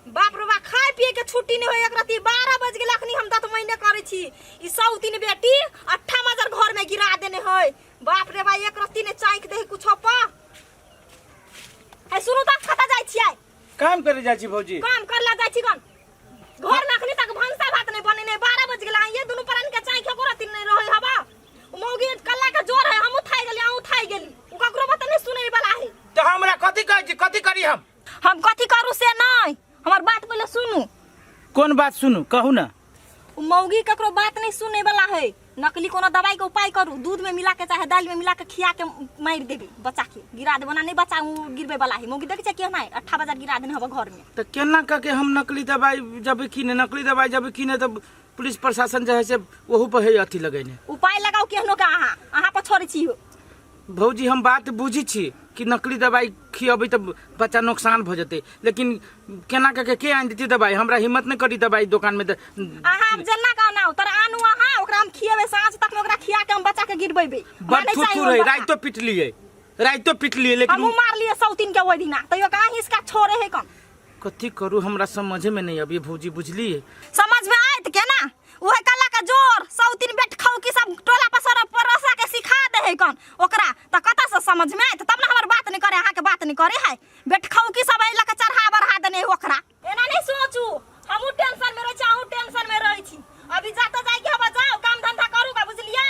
बाप रे बा, खाए पिए के छुट्टी नहीं होय एक रति। 12 बज गेल, अखनी हम दत महीने करै छी। ई सौ तीन बेटी अट्ठा मजर घर में गिरा देने है। बाप रे बा, एक रति ने चाइक दे कुछो पा है। सुनू त, कतऽ जाइ छियै? काम करे जाइ छी भौजी। काम करला जाइ छी गन? घर में अखनी तक भनसा भात नहीं बनेने, 12 बज गेल। ये दुनू प्राणी के चाय के रति नहीं रहे हवा। उ मौगी कल्ला के जोर है, हम उठाई गेली, अहूँ उठाई गेली, उ ककरो बात नहीं सुनै वाला है। तऽ हमरा कथी कहै छी? कथी करी हम? हम कथी करू से नहीं, हमर बात पहिले सुनू। कोन बात सुनू? कहू ना। उ मौगी ककरो बात नहीं सुने वाला है। नकली कोनो दवाई के उपाय करू, दूध में मिला के चाहे दाल में मिला के खिया के मारि देबी, बच्चा के गिरा देबो ना। नहीं बच्चा उ गिरबे वाला है। मौगी देखे छै केना है, अट्ठा बाजार गिरा देने हब घर में। तऽ केना कऽ के हम नकली दवाई जब किने, नकली दवाई जब किने तऽ पुलिस प्रशासन जे है से ओहू पर है अथी लगेने। उपाय लगाओ केहनो के, अहाँ अहाँ पर छोड़ै छी। भौजी, हम बात बुझी छी कि नकली दवाई खियबै तऽ बच्चा नुकसान भऽ जेतै, लेकिन केना कऽ के के आनि देतै दवाई? हमरा हिम्मत नहि करी दवाई दोकान में तऽ। अहाँ आब जेना के अनाउ तर आनू अहाँ, ओकरा हम खियेबै। साँझ तक में ओकरा खिया के हम बच्चा के गिरबेबै। बड़ हमरा नहि चाही थुथु ओहन रहे। बच्चा। राइतो पिटलियै, राइतो पिटलियै, लेकिन हमहूँ मारलियै सौतीन के ओहि दिना, तैयो कहाँ हिसका छोड़े है कम। कथी करू, हमरा समझे में नहीं अभी भौजी, बुझलिए? समझ में आयत केना? उहे कला के जोर सौतीन बेट खाऊ की सब टोला पसर परोसा के सिखा दे है कन ओकरा, त कत से समझ में आयत? तब ना हमर बात नहीं करे, अहाँ के बात नहीं करे है। बेट खाऊ की सब एहि लके चढ़ा बढ़ा देने है ओकरा। एना नहीं सोचू, हमहूँ टेंशन में रहै छी, अहूँ टेंशन में रहै छी। अभी जाते जाय के हवा, जाओ काम धंधा करू का, बुझलिए?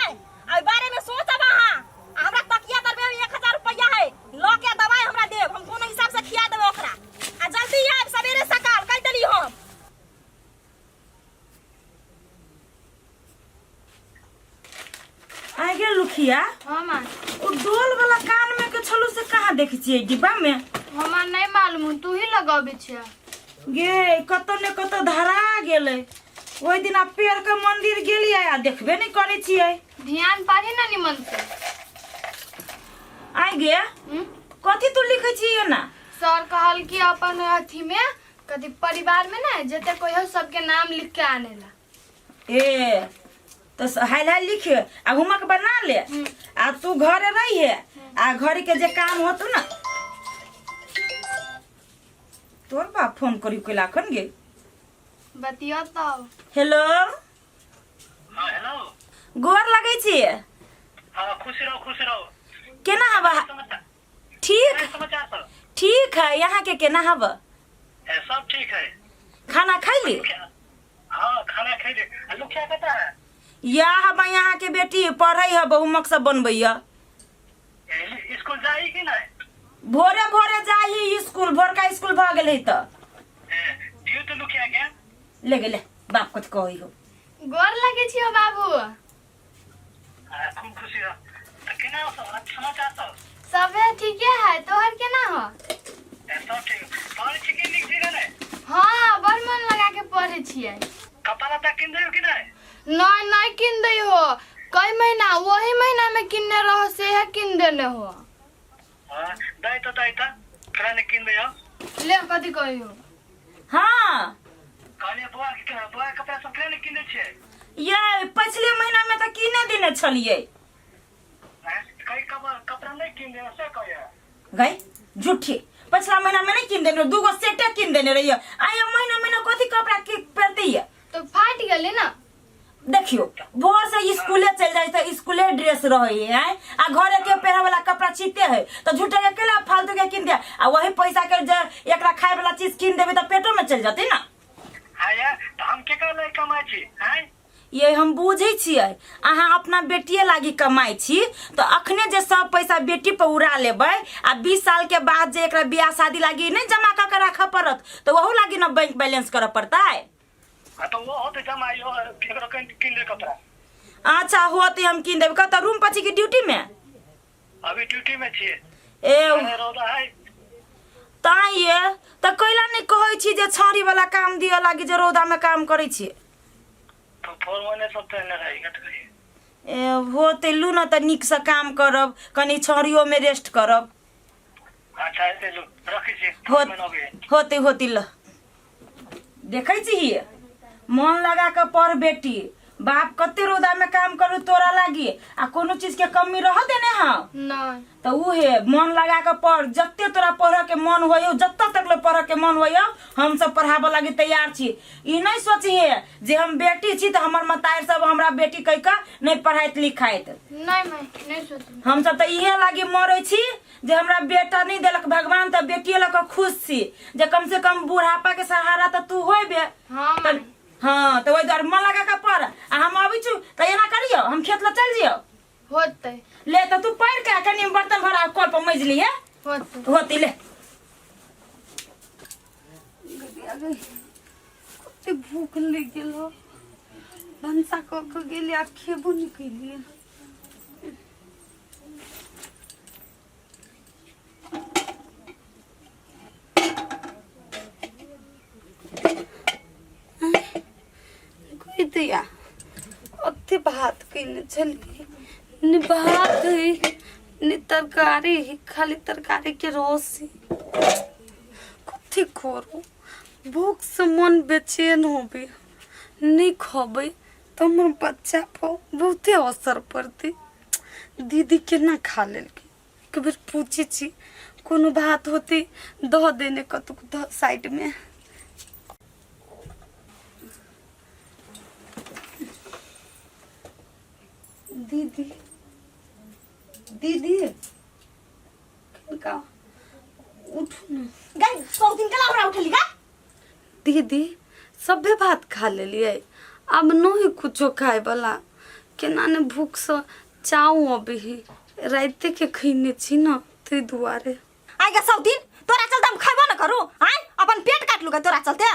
एहि बारे में सोचब अहाँ। आ हमरा तकिया तर में 1000 रुपया है, ल के दवाई हमरा देब, हम कोनो हिसाब से खिया देबै ओकरा। आ जल्दी आयब सवेरे सकाल, कहि देली हम। आइ गेल लुखिया? हाँ माँ। ओ डोल वाला कान में के छलू से कहाँ देखै छियै डिब्बा में? हमरा नहीं मालूम, तू ही लगाबे छिया। गे, कतौ ने कतौ धरा गेलै। ओहि दिना पेड़ के मंदिर गेलियै आ देखबे नहि करै छियै। ध्यान पारी ना निमन से। आइ गे? हम्म? कथी तू लिखै छियै ना? सर कहल कि अपन अथी में कथी परिवार में ना जते कोई हो सबके नाम लिख के आने ला। ए तो हाल हाल लिख आ होमवर्क बना ले आ तू घरे रही है आ घर के जे काम होतो ना। तोर बाप फोन करी कैला खन गे? बतियो तब। हेलो। हाँ, हेलो। गोर लगै छी। हाँ, खुश रहो, खुश रहो। केना हवा? समाचार? ठीक। समाचार सब ठीक है। यहाँ के केना हवा? है? सब ठीक है। खाना खैली? हाँ, खाना खैली। आ लुखिया कतऽ है? या हवा यहाँ के बेटी पढ़ै है, बहुमक सब बनबैया। ए, स्कूल जाई कि नहीं? भोरे भोरे जाही स्कूल, भोरका स्कूल भऽ गेलै तऽ। ए, दियौ तऽ लुखिया के। ले गेले बाप, कथी कहै हो? गोर लगे छियो बाबू। आ, खूब खुशी रह। तऽ केना हो सब समाचार सब? सबे ठीके है, तोहर केना हो? ए, सब ठीक। पढ़ै छी कि नीक जगह नहीं? हाँ, बड़ मन लगा के पढ़े छियै। कपड़ा लत्ता किन दैयो कि नहीं? नहीं, नहीं किन दै हो। कई महीना वही महीना में किनने रहो, सेहे किन देने हो। हाँ, दै तऽ दै तऽ केना नहि किन दैयो। ले, कथी कही हो? हाँ। कहलियै बौआ के, बौआ के कपड़ा सब केना नहि किनै छियै? ये पछिले महीना में तऽ कीने देने छलियै। आँय, कई कपड़ा नहि किन देबै से कहैया। गई झूठी, पिछला महीना में नहीं किन देने, दूगो सेटे किन देने रहिए। आ ये महीना महीना कथी कपड़ा के पहनते है? तो फाट गेलै ना। देखियो, भोर से स्कूले चल जाए तो स्कूले ड्रेस रहे है आ घरे के पहने वाला कपड़ा छीते है, तो झूठे के केला फालतू के किन दिया? आ वही पैसा के जे एकरा खाए वाला चीज किन देबे तो पेटो में चल जते ना। हाँ यार, तऽ हम केकरा लए कमाइ छी आँय? ये हम बुझै छियै, अहाँ अपना बेटिए लागी कमाइ छी, तऽ अखने जे सब पैसा बेटी पर उड़ा लेबै आ 20 साल के बाद जे एकरा बियाह शादी लागी नहि जमा कऽ के राखऽ पड़त, तऽ ओहू लागी ने बैंक बैलेंस करऽ पड़तै। हाँ, तऽ ओ होतै जमा, इहो केकरो किन किन दे कपड़ा। अच्छा, होतै, हम कीन देबै। कतऽ रूम पर छी कि ड्यूटी में? अभी ड्यूटी में छियै। ए। अरे, रौदा है। ताँ ये तऽ कैला नहि कहै छी जे छाँड़ी वाला काम दिअ लागी जे रौदा में काम करै छी? तो फोन वोने सब तऽ नहि रही कत कही। ए होतै, लू ने तऽ नीकसँ काम करब, कनि छाँड़ियोमे रेस्ट करब। अच्छा, एते लू, रखै छी। हो। फोन में अबै। होतै, होतै। ल, देखै छी, मन लगा कऽ पढ़ बेटी। बाप कते रौदा में काम करू तोरा लागी आ कोनो चीज के कमी रह देने हौ नहीं तो उहे मन लगा के पढ़ जते तोरा पढ़ के मन होय जते तक ले पढ़ के मन होय हम सब पढ़ाबऽ लागी तैयार छी ई नहीं सोचिहे जे हम बेटी छी तऽ हमर मतार सब हमरा बेटी कह के नहीं पढ़ाइत लिखाइत नहीं माय नहीं सोचबे हम सब तऽ इहे लागी मरै छी जे हमरा बेटा नहीं देलक भगवान तऽ बेटिए लऽ कऽ खुश छी जे कम से कम बुढ़ापा के सहारा तऽ तू होइबे हाँ तऽ माय हाँ तऽ ओहि दुआरे मन लगा कऽ पढ़ आ हम अबै छी तऽ एना करियौ हम खेत लऽ चलि जियौ होतै ले तऽ तू पढ़ि के कनि बर्तन भरा कल पर मजि लिहे होतै होती ले कते भूख लागि गेल हो भनसा कऽ कऽ गेलियै आ खेबो नहि केलियै दैया ओते भात कयने छलियै ने भात हइ ने तरकारी हइ खाली तरकारीके रस हइ कथी करू भूखसँ मन बेचैन होबे नहि खबै तऽ हमर बच्चा पर बहुते असर पड़तै दीदी केना खा लेलकै एक बेर पूछै छी कोनो बात होतै दऽ देने कतहु धऽ साइडमे दीदी दीदी किनका उठू ने गई सौ दिन के हमरा उठली गा दीदी सभे भात खा लेलियै आब नहि कुछो खाय वाला केना ने भूखसँ चाउ अबही रातिके के खैने छी ने ताहि दुआरे आइ गे सौ दिन तोरा चलते हम खैबो न करू आइ अपन पेट काट लूगा तोरा चलते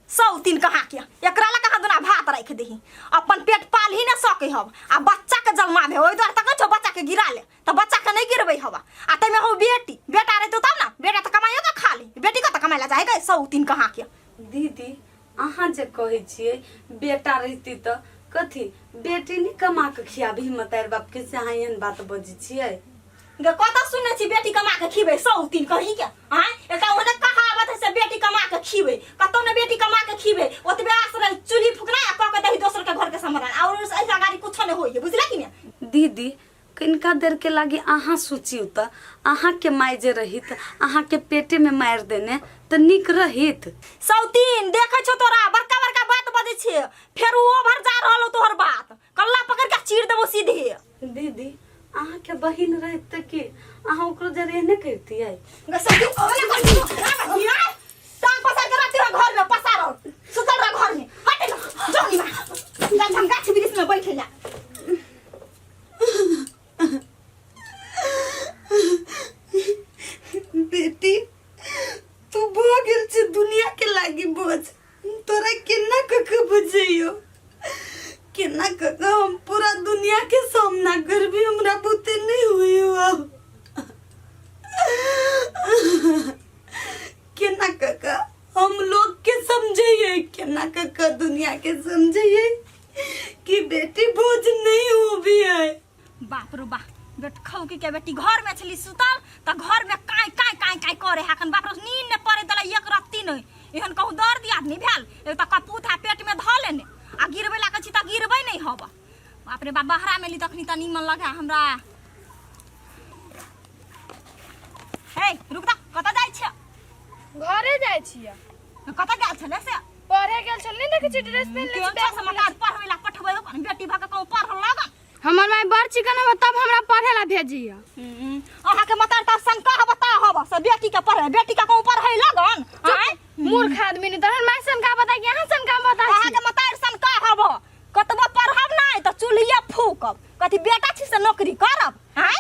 सौ दिन कहाँ के एकरा ला कहाँ दुना भात राखि देही अपन पेट पाल ही न सके हब आ बच्चा के जन्माबे ओहि दुआरे तकै छौ बच्चा के गिरा ले तऽ बच्चा के नहीं गिरबै हवा आ ताहिमे हो बेटी बेटा रहतौ तब ना बेटा तऽ कमाइयो के खा ली बेटी कतऽ कमाइ ला जाए सौ दिन कहाँ के दीदी अहाँ जे कहै छियै बेटा रहिती तऽ कथी बेटी नहि कमा कऽ खियाबी मतारि बापके से अहाँ एहन बात बजै छियै गे कतऽ सुनने छी बेटी कमा के खिबै सौ दिन कहीं के आँय एकटा ओहने कहावत है से बेटी कमा के खिबै कतौ ने बेटी कमा के खिबै ओतबे आस रहे चूल्ही फुकना आ कऽ के दही दोसर के घर के समाधान और ऐसा गाड़ी कुछो नहीं होई है बुझला कि ने दीदी कनिका देरके लागी अहाँ सोचियौ तऽ अहाँके माय जे रहित अहाँके पेटेमे मारि देने तऽ नीक रहित सौतीन देखै छौ तोरा बड़का बड़का बात बजै छे फेर ओ ओभर जा रहल हो तोहर बात कल्ला पकड़ के चीर देबो सीधे दीदी अहाँके बहिन रहित तऽ की अहाँ ओकरो जरे एहने करितियै गे सौतीन ओने कर दियो टांग पसार के रहती हो घर में पसारल सुतल रह घर में हट ना जो नी मां जा हम गाछ वृक्ष में बैठ जा बेटी तू भऽ गेल छै दुनिया के लागी बोझ तोरा केना कऽ के बुझैयो केना कऽ के हम पूरा दुनिया के सामना करबी हमरा बुते नहीं हुई अब केना कऽ के हम लोग के समझैये केना कऽ के दुनिया के समझैये कि बेटी बोझ नहीं हो भी है बाप रो बाप बेट खौकी के बेटी घर में छली सुतल त घर में काई काई काई काई करे हाकन बाप रो नींद ने पड़े दला एक रत्ती नहीं एहन कहूँ दर्द याद नहीं भेल एक त कपूत है पेट में धऽ लेने आ गिरबै लागल छी त गिरबै नहीं हब बाप रे बाप बहरा में ली तखनी त नीमन लगा हमरा हे रुक दा कतऽ जाइ छै घरे जाइ छियै कतऽ गेल छलै से पढ़े गेल छल नहीं देखै छी ड्रेस पहिन ले केहन छै से मकार पढ़बै ला पठबै हो बेटी भऽ के कहूँ पढ़ लगन हमर माय बड़ चिकन हब तब हमरा पढ़े ला भेजिए अहाँके मतार तब शंका हब ता हब से बेटी के पढ़े बेटी के कहूँ पढ़े लगन आँय मूर्ख आदमी नहीं तहन माय सन का बता कि अहाँ सन का बता अहाँके मतार शंका हब कतबो पढ़ब नहि तऽ चूल्हिए फूकब कथी बेटा छी से नौकरी करब आँय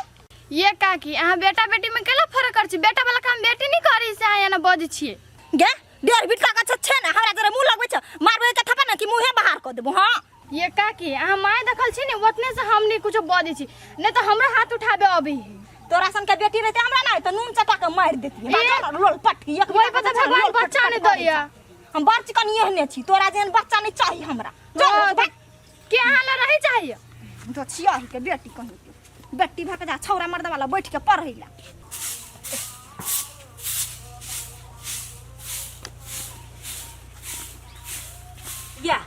ये काकी अहाँ बेटा बेटी में केला फर्क कर छी बेटा वाला काम बेटी नहीं करी से अहाँ एना बजै छियै गे डेढ़ बिटका के छै ने हमरा जरा मुँह लगबै छै मारबै के थप्पड़ ने कि मुँहे बाहर कऽ देबो हँ ये काकी अहाँ माय देखल छी ने ओतने से हम नहीं कुछो बजै छी नहीं तो हमरो हाथ उठाबे अबै है तोरा सन के बेटी रहते हमरा ना तऽ नून चटा के मारि देती ए, लोल पट्टी एक ओहि पर तऽ भगवान बच्चा नहि दैया। हम बड़ चिकन एहने छी तोरा जेहन बच्चा नहीं चाही हमरा चल हाँ, भाग। के अहाँ ला रही चाहिए तो छिया के बेटी कहीं के। बेटी भऽ के जा छौरा मर्द वाला बैठ के पढ़ै ला या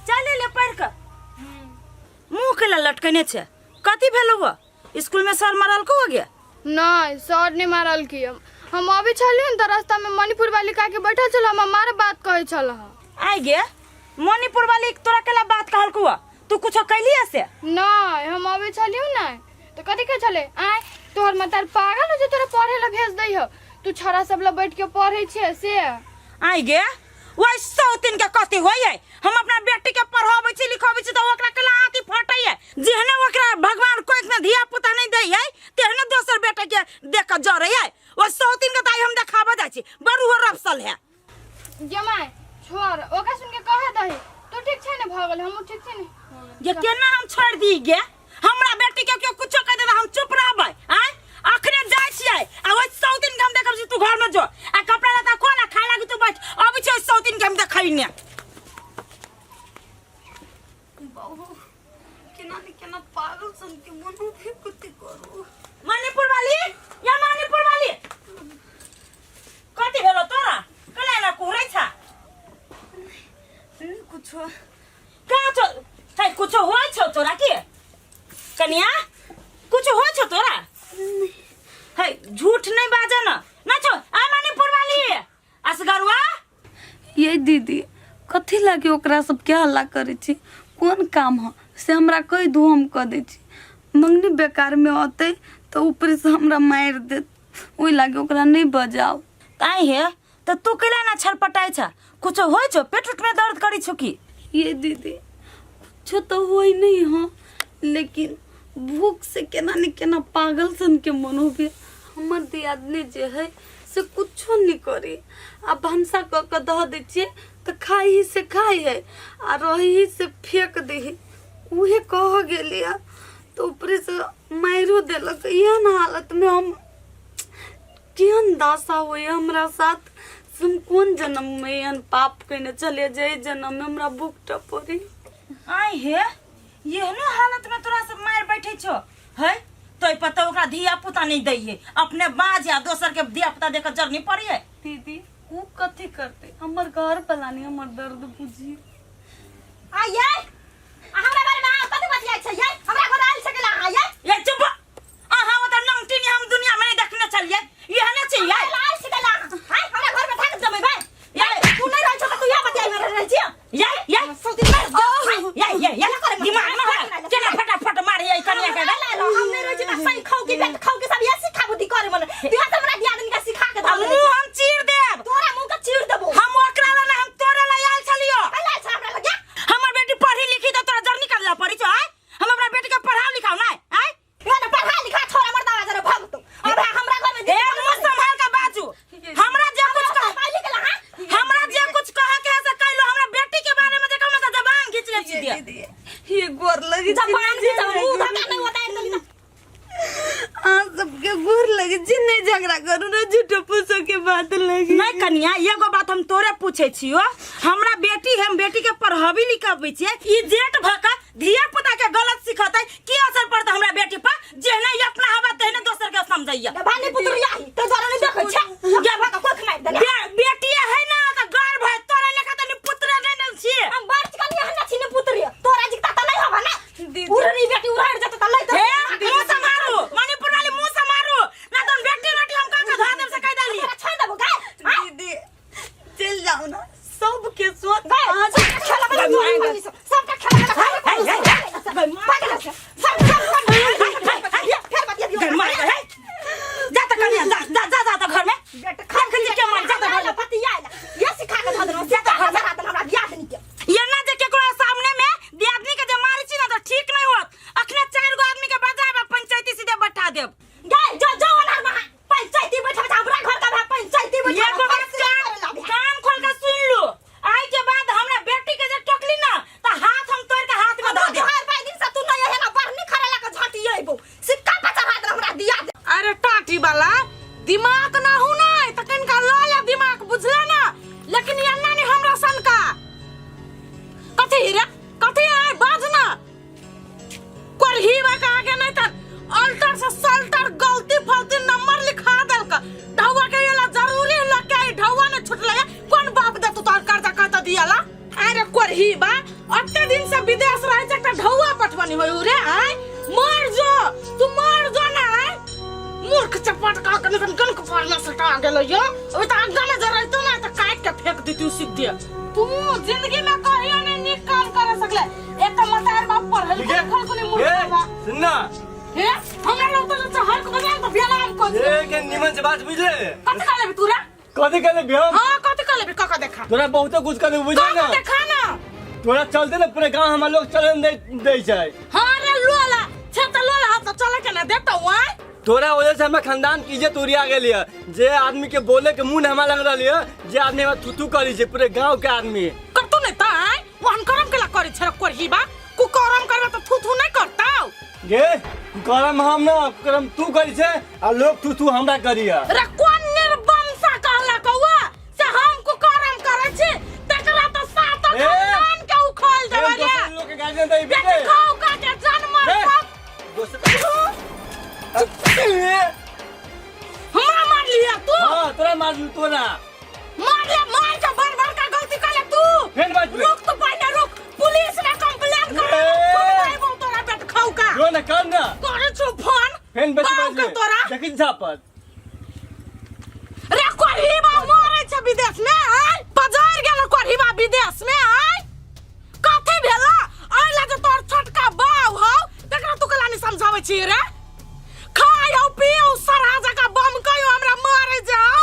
चल ले पढ़ के केला लटकने छै कथी भेलौ हो स्कूल में सर मारलको हो गया नहीं सर नहीं मारल की हम अभी छलियै ने तऽ रास्ता में मणिपुर वाली काकी बैठल छल हम मार बात कहै छल आइ गे मणिपुर वाली तोरा केला बात कहलको हो तू कुछो कैली से नहीं हम अभी छलियै ने तऽ कथी कहै छलै आँय तोहर मतार पागल हो जे तोरा पढ़े ला भेज दै हो तू छड़ा सब ला बैठ के पढ़ै छियै से आइ गे वही सौतिन के कथी होइ है हम अपना बेटी के पढ़ाबै छी लिखाबै छी तऽ ओकरा केला आँखि फटै है जेहने ओकरा भगवान कोइख में धिया पुता नहीं दै है तेहने दोसर बेटा के देख के जरै है ओ सौतिन के ताई हम देखाबऽ जाइ छी बड़ उहो रफसल है जमाय छोड़ ओकरा सुन के कहे दही तू ठीक छै ने भऽ गेल हमहूँ ठीक छै ने ये केना हम छोड़ दी गे हमरा बेटी के केओ कुछो कह दे हम चुप रहबै आय अखने जाइ छियै आ ओइ सौतिन के हम देखब छी तू घर में जो आ कपड़ा लत्ता खोल आ खाय लागी तू बैठ अबै छै ओइ सौतिन के हम देखै ने बाबू केना ने केना पागल सन के मन भी कुत्ती करू मणिपुर वाली या मणिपुर वाली कथी भेलो तोरा कला एना कुहरै छा नहीं कुछो कहाँ छौ है कुछो होइ छौ तोरा की कनिया कुछो होइ छौ तोरा है झूठ नहीं बाजऽ न ना छौ आ मणिपुर वाली असगरुआ ये दीदी कथी लागे ओकरा सबके हल्ला करै छी कोन काम ह से हमरा कहि दू हम कऽ दै छी मंगनी बेकार में अतै तऽ ऊपर से हमरा मारि देत ओहि लागे ओकरा नहि बजाउ ताई हे तऽ तू कैला ना छटपटाइ छ कुछो होइ छौ पेट उट में दर्द करै छौ की ये दीदी कुछो तो होई नहीं हो लेकिन भूख से केना ने केना पागल सन के मन हो गया हमर दियादनी जे है से कुछो नहीं करी आ भनसा कऽ के दह दै छियै तऽ खाइ ही से खाइ है आ रही ही से फेंक दै है उहे कह गेली है तऽ ऊपरे से मारियो देलक एहन हालत में हम केहन दशा होइए हमरा साथ से हम कोन जन्म में एहन पाप कयने छलियै जे एहि जन्म में हमरा भुगतऽ पड़ी आइ हे एहनो हालत में तोरा सब मार बैठे छो है तो पता ओकरा धिया पुता नहीं दै है अपने बाज या दोसर के धिया पुता देख जरनी पड़ी है दीदी ऊ कथी करते हमर घर वाला नहीं हमर दर्द बुझी आ ये आ हमरा बारे में अहाँ कथी बतियाइ छै ये हमरा घर आयल छै गेला अहाँ ये ये चुप अहाँ ओतऽ नंगटिनी हम दुनिया में नहीं देखने छलियै इएह ने छी ये आयल छै गेला अहाँ हाय हमरा घर में थाक जमेबै ये तू नहीं रहै छौ तऽ तू इएह बतियाइ में रहै छियै ये ये सौती मार ये ये ये दिमाग में है केना फटाफट मारे ये कनिया के हम नहीं रहै छी तऽ सही खाऊ की बेट खाऊ की सब ये सिखा बुद्धि करे मन तू यहाँ हमरा दियादनी के सिखा के आ धर मुंह हम चीर देब तोरा मुंह के चीर देबो हम ओकरा ला ना हम तोरे ला आयल छलियो आयल छै हमरा लगे हमर बेटी पढ़ी लिखी तो तोरा जरनी करला पड़ी छौ आय हम अपना बेटी के पढ़ाओ लिखाओ ना आय ये ना पढ़ा लिखा छोरा मर्दावा जरा भगतो अब हमरा घर में ए मुंह संभाल के बाजू हमरा जे कुछ कह पढ़ लिख ला हां हमरा जे कुछ कह के है से कहलो हमरा बेटी के बारे में देखो हम तो जबान खींच ले छी दिया ये गोर लगे जबान खींच मुंह धका नहीं होता है एकदम अहाँ सबके गोर लगे छी नहीं झगड़ा करू ना झूठो फूसो के बात लगे नहीं कनिया एगो बात हम तोरे पूछे छियो हमरा बेटी है हम बेटी के पढ़ाबी लिखाबै छियै ई जेठ भका धिया पुता के गलत सिखतै की असर पड़तै हमरा बेटी पर जेहने ई अपना हवा तेहने दोसर के समझैया भानी पुत्र याही तो द्वारा नहीं देखै छै गे भका कोख मार देले बेटी है ना त गर्व है तोरे लेखा तनी पुत्र नहीं न छियै हम बर्च कनी हन्ना छिने पुत्र तोरा जिकता त नहीं होबा ना उड़नी बेटी उड़ाड़ जत त लई त हे मुंह समारू मणिपुर वाली मुंह समारू ना तो बेटी बेटी हम का धो देब से कह देली तोरा छोड़ देबो गाय दीदी चल जाओ ना सबके सोच गाय सबका खेला बना तू सबका खेला बना पागल है सब सब फिर बतिया दियो गए मार गए जा त कनिया जा जा जा जा त घर में बेटा खा के मार जा त घर में पतिया ये सिखा के धर देलौ जा त घर हमरा दिया देनी के ये ना जे केकरो सामने में दियादनी के जे मारै छी ना त ठीक नहीं होत अखने चार गो आदमी के बजाब आ पंचायती सीधे बैठा देब गाय जो जो अनार महा पंचायती बैठा हमरा घर का पंचायती बैठा एगो बात कान कान खोल के सुन लो आइ के बाद हमरा बेटी के जे टोकली ना त हाथ हम तोड़ के हाथ में धऽ देब तोहार भाई दिन से तू नहीं है ना बढ़नी खरेला के झटी अइबो सिक्का पचा हाथ हमरा दिया दे अरे टाटी वाला दिमाग ना हो ना त कनिका ल ले दिमाग बुझला ना लेकिन एना नहीं हमरा सन का कथी रे कथी आय बाज ना करही बा कहा के नहीं त अल्टर से सल्टर गलती फलती नंबर लिखा देलक ढौआ के एला जरूरी लग के ढौआ ने छुटले कोन बाप दे तू तोहर कर्जा कहत दियाला अरे करही बा अते दिन से विदेश रहे छै एकटा ढौआ पठवनी होय रे कनि कनि कनि कपार में सटा गेलो यो। अभी तऽ आगा में जे रहितो ना तऽ काट के फेंक देती सीधे। तू जिंदगी में कहियो नहीं नीक काम कर सकले। एक तो मतार बाप पढ़ल ठीक है? लिखल को नहीं ए, मूर्ख बा। सुन ना। हे हमरा लोग तो हर को बजा तो बेलाम को। ए के निमन से बात बुझले। कथि कर लेबी तू रे? कथी कर लेबी हम? हां कथि कर लेबी? कका देखा। तोरा बहुते कुछ कर लेबी बुझले कका ना। देखा ना। तोरा चलते ना पूरे गांव हमार लोग चलन दे दे छै। हां रे लोला छे त लोला हाथ चले के ना देता वाई। तोरा वजह से हमार खानदान की इज्जत उड़िया गेल है। जे आदमी के बोले के मुंह हमरा लग रहल है, जे आदमी हमरा थू थू करी छै पूरे गांव के आदमी। करतो नहीं त आय वहन करम केला करी छै कोरही बा। कुकरम करबे त थू थू नहीं करताव। गे करम हम ना करम तू करी छै आ लोग थू थू हमरा करी है। रे कोन निर्वंशा कहला कौआ से हम कुकरम करै छी तकरा त सात ए! खानदान के उखोल देबै रे। दोसर लोग के गार्जियन दई बेटी खाऊ का के जन्म ए! सब दोसर हमरा मार लिया तू। हां तोरा मार लू तोरा मार ले मार के बड़ बड़ का गलती कर ले तू। फेन बात पे। रुक तू पहले रुक पुलिस में कंप्लेन कर। ए! सुनवाई तोरा बेट खाऊ का। जो ना कर ना। करे छु फोन। फेन बेटी बाप के बाज तोरा। देखी झापत। रे कोरहीबा मरे छै विदेश में आय बाजार गेल कोरहीबा विदेश में आय कथी भेला आइला जे तोर छोटका बाउ हौ तकरा तू कला नहीं समझाबै छी रे। खाइ हौ पियौ सरहा जकाँ बम कहियो हमरा मारे जाओ।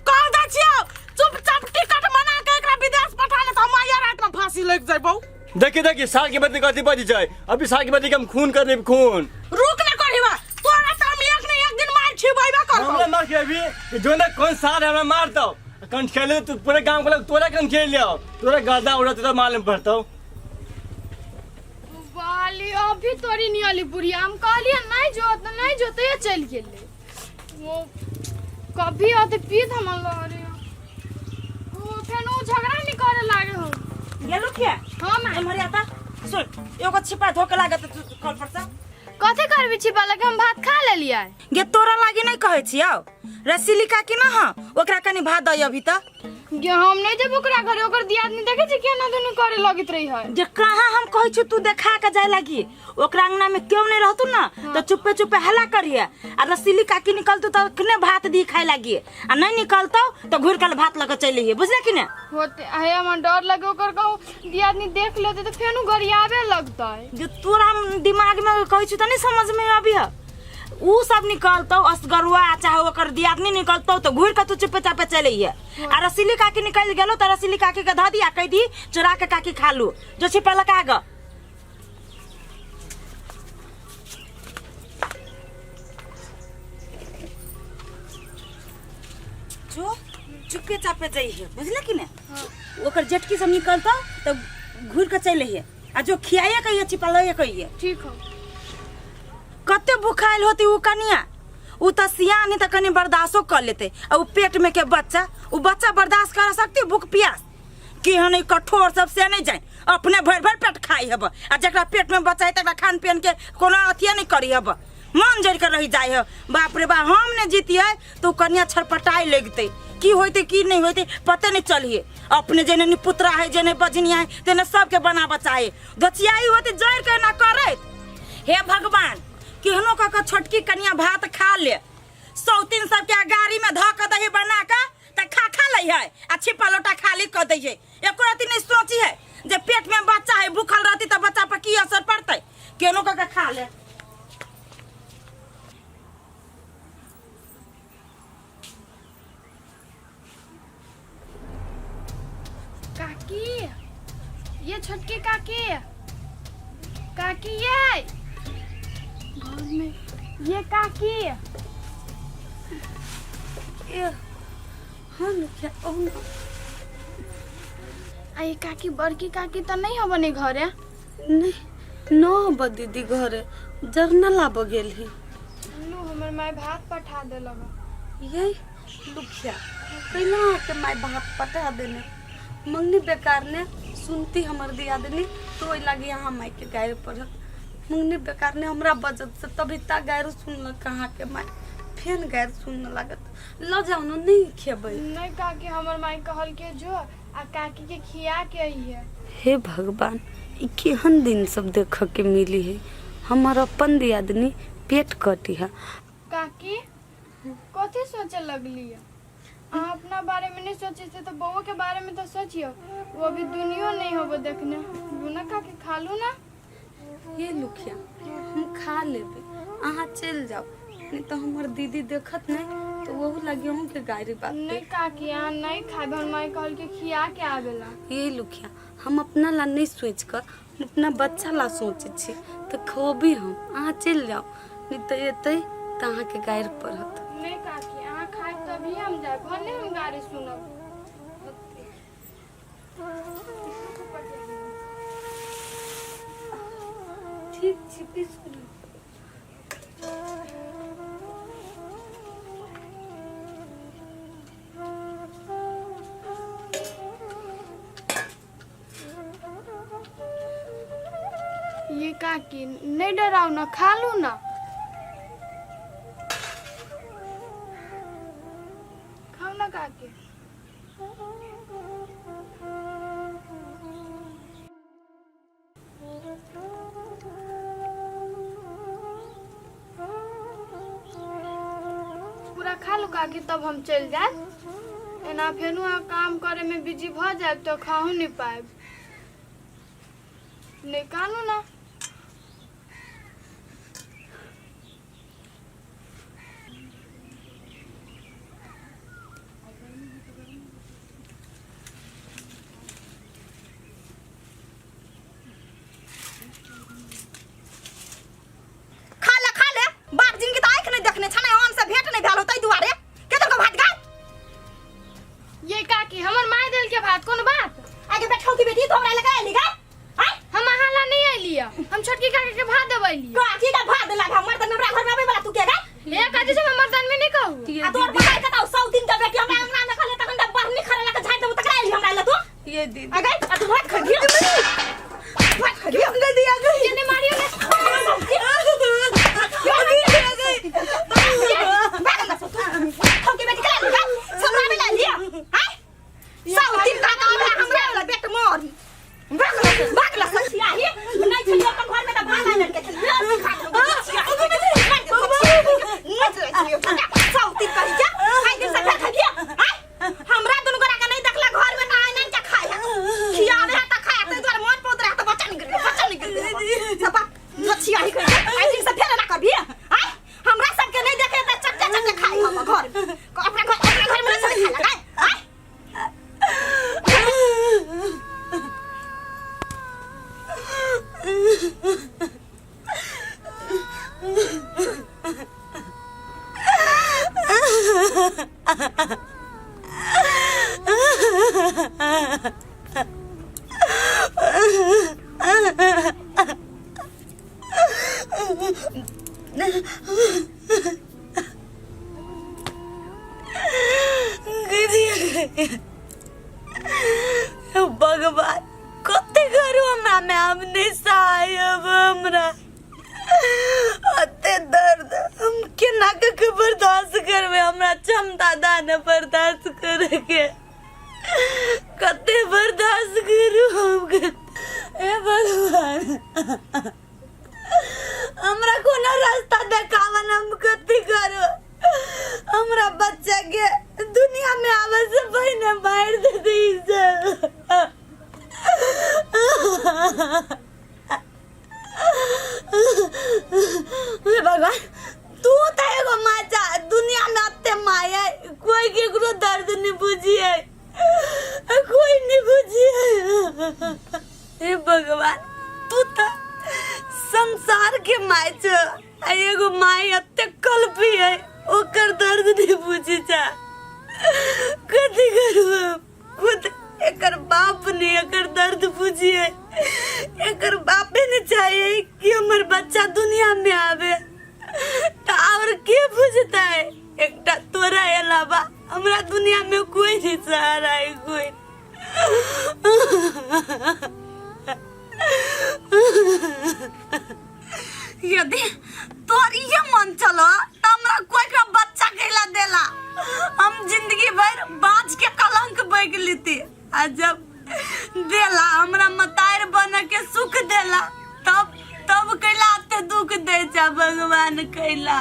कह दै छियौ चुपचाप टिकट बना के एकरा विदेश पठा ले त हम आइया रात में फांसी लग जइबौ। देखी देखी साल के बदले कथी बजी छै अभी साल के बदले के हम खून कर देब खून। रुक ना करहीबा तोरा त हम एक ने एक दिन मार छिबैबे करबौ। हमरा मार के अभी कि जो ना कौन सार हमरा मार दो कन खेले तू पूरे गांव के लोग तोरा कन खेल लियो तोरा गर्दा उड़त तो मालूम पड़तो। बाली अभी तोरी नहीं आली बुढ़िया हम कहलिए नहीं जो तो नहीं जो तो ये चल गेले वो कभी आते पीत हम लग रहे वो फेन वो झगड़ा नहीं करे लागे हो। गेलु के? हां मां। एमहर आता सुन एगो छिपा धोके लागत तू कल पर से। कथी करबी छिपा लगे हम भात खा लेलियै। गे तोरा लागी नहीं कहै छियौ रसीली काकी ना हां ओकरा कनी भात दई अभी त। गे हम नहीं जेब ओकरा घरे ओकर दियादनी देखे छी केना दुनू करे लगैत रही है। जे कहाँ हम कहै छी तू देखा के जाय लागी ओकरा अंगना में केओ नहीं रहतु ना त चुप्पे चुप्पे हल्ला करिए आ रसीली काकी निकलतु त अखने भात दी खाए लागी आ नहीं निकलतौ त घुर के भात लके चलि अइहे बुझले कि ने। होते आहे हमरा डर लगे ओकर कहू दियादनी देख लेते त फेनु गरियाबे लगतै। जे तोरा दिमाग में कहै छी त नहीं समझ में अभी है। उ सब निकलतौ असगरुआ चाहे ओकर दियादनी निकलतौ त घुर के तू चुप्पे चापे चलि अइहे आ रसीली काकी निकल गेलो त रसीली काकी के धऽ दी आ कहि दी चोरा के काकी खा लू जो छिपा लगा ग। जो चुप्पे चापे जइहे बुझले कि ने। ओकर जेटकी सब निकलतौ त घुर के चलि अइहे आ जो खियाइए कहिए छिपा लइए कहिए। ठीक हो। कते भुखायल होती उ कनिया उ त सियान है त कनी बर्दाश्तो कर लेते आ उ पेट में के बच्चा उ बच्चा बर्दाश्त कर सकती भूख प्यास कि हन ई कठोर सब से नहीं जाए अपने भर भर पेट खाई हब आ जकरा पेट में बच्चा है तकरा खान पियन के कोनो अथिया नहीं करी हब मन जड़ के रह जाए है। बाप रे बाप हम ने जीतिए तो कनिया छटपटाए लगते की होते की नहीं होते पते नहीं चलिए अपने जेने निपुत्रा है जेने बजनिया है तेने सबके बना बचाए दचियाई होते जड़ के ना करे। हे भगवान केहनो कऽ के छोटकी कनिया भात खा ले सौतीन सबके गाड़ी में धऽ के दही बना के त खा खा लै है आ छिपा लोटा खाली कऽ दै है एको रति नहीं सोची है जे पेट में बच्चा है भूखल रहती त बच्चा पर की असर पड़तै केहनो कऽ के खा ले। काकी ये छोटकी काकी काकी ये घर में ये काकी ए हाँ लुखिया ओ ना। आ ये काकी बड़की काकी तो नहीं हो बने घरे? नहीं न हो दीदी घरे जरना लाब गेल ही। लू हमर माय भात पठा देलक। ये लुखिया कैला के माय भात पठा देने मंगनी बेकार ने सुनती हमर दियादनी तो ओहि लागी यहाँ माय के गायर पड़त मंगनी बेकार ने हमरा बजत से तभी ता गायर सुनलक कहाँ के माय फेन गायर सुनने लागत ल जाउ न नहीं खेबै। नहीं काकी हमर माय कहल के जो आ काकी के खिया के अइहे। हे भगवान ई केहन दिन सब देख के मिली है हमर अपन दियादनी पेट कटी है। काकी कथी सोचे लगलियै? अहाँ अपना बारे में नहीं सोचे छे तो बउआ के बारे में तो सोचियो। वो अभी दुनियो नहीं होबो देखने। लूना काकी खा लू ना। ये लुखिया हम खा लेबे, अहाँ चलि जाओ, नहीं तो हमर दीदी देखत नहीं तो वहू लगी अहूँ के गारी बात नहीं काकी अहाँ नहीं खाबे, हमर माई कहल के खिया के आवेला। ये लुखिया हम अपना ला नहीं सोच कर हम अपना बच्चा ला सोचे छी, तो खोबी हम, अहाँ चलि जाओ, नहीं तो एतै तऽ अहाँके गारि पड़त। नहीं काकी अहाँ खाएब तभी हम जाएब, भले हम गारि सुनब। ठीक छी पीसू। ये काकी नहीं डराओ ना, खा लू ना। खाओ ना काकी। पूरा खा लू काकी तब हम चल जाए। एना फेनु अहाँ काम करे में बिजी भ जाए तो खाहू नहीं पाएब। नहीं कानू ना। खा ले खा ले, बाप जिनकी तो आँख नहीं देखने छने, आन से भेंट नहीं भेल हो ताहि दुआरे के तोर भात खा। ये काकी हमर माय देल के भात कोनो बात? आगे बैठो की बेटी तो हमरा लगा एली गा। आय हम अहाँ ला नहीं एली, हम छोटकी काकी के भात देबै ली। काकी का भात देला हमर त हमरा घर में आबै वाला तू के गा? ए काकी से मर्दान में नहीं कहू। आ तोर पता कतौ 100 दिन के बेटी हमरा अंगना में खले तखन त बहनी खरे लगा झाड़ देबू तकरा एली हमरा ल तू। ये दीदी आ गई आ तू भात खा गियो, भात खा गियो। दीदी आ गई, केने मारियो ने। भाग अंदर से तू। हम के बेटी करा ली हमरा में ला लिया। हाय 100 दिन का हमरा हमरा वाला बेट मारी। भाग भाग ला सचिया ही नहीं छलियो अपन घर में त भाग आनन के छलियो खा लो। 100 दिन कही जा आई दिन से खा लिया। हाय हमरा दुनु गोरा के नहीं देखला घर में ना आनन के खाए खियावे है त खाए त द्वार मन पौत रहा त बच्चा निकल बच्चा निकल सबा सचिया ही कही आई दिन से फेर ना कभी। हाय हमरा सब के नहीं देखे त चट्टे चट्टे खाए हम घर अपना घर अपना घर में नहीं खाए लगा। हाय भगवान कते करू हमरा में हम नहीं सहायब, हमरा अते दर्द हम केना के के बर्दाश्त करबे, हमरा क्षमता दा न बर्दाश्त करे के, कते बर्दाश्त करू हम। हे भगवान हमरा कोनो रास्ता देखावन, हम कते करू। हमरा बच्चा के दुनिया में आवे से पहले मार दे दी। हे भगवान तू तो एगो माचा दुनिया में अते माया कोई केकरो दर्द नहीं बुझिए, कोई नहीं बुझिए। हे भगवान तू तो संसार के माय छ, आ एगो माय अते कल्पी है ओकर दर्द नहीं बुझी जा। कथी करू खुद एकर बाप ने एकर दर्द बुझिए, एकर बापे ने चाहिए कि हमर बच्चा दुनिया में आवे तो और के बुझता है। एकटा तोरा अलावा हमरा दुनिया में कोई नहीं सहारा है कोई। यदि तोर ये मन चलो तो हमरा कोई का बच्चा कैला देला, हम जिंदगी भर बाज के कलंक बैग लेती। आ जब देला हमरा मतार बन के सुख देला तब तब कैला अते दुख दे जा भगवान कैला।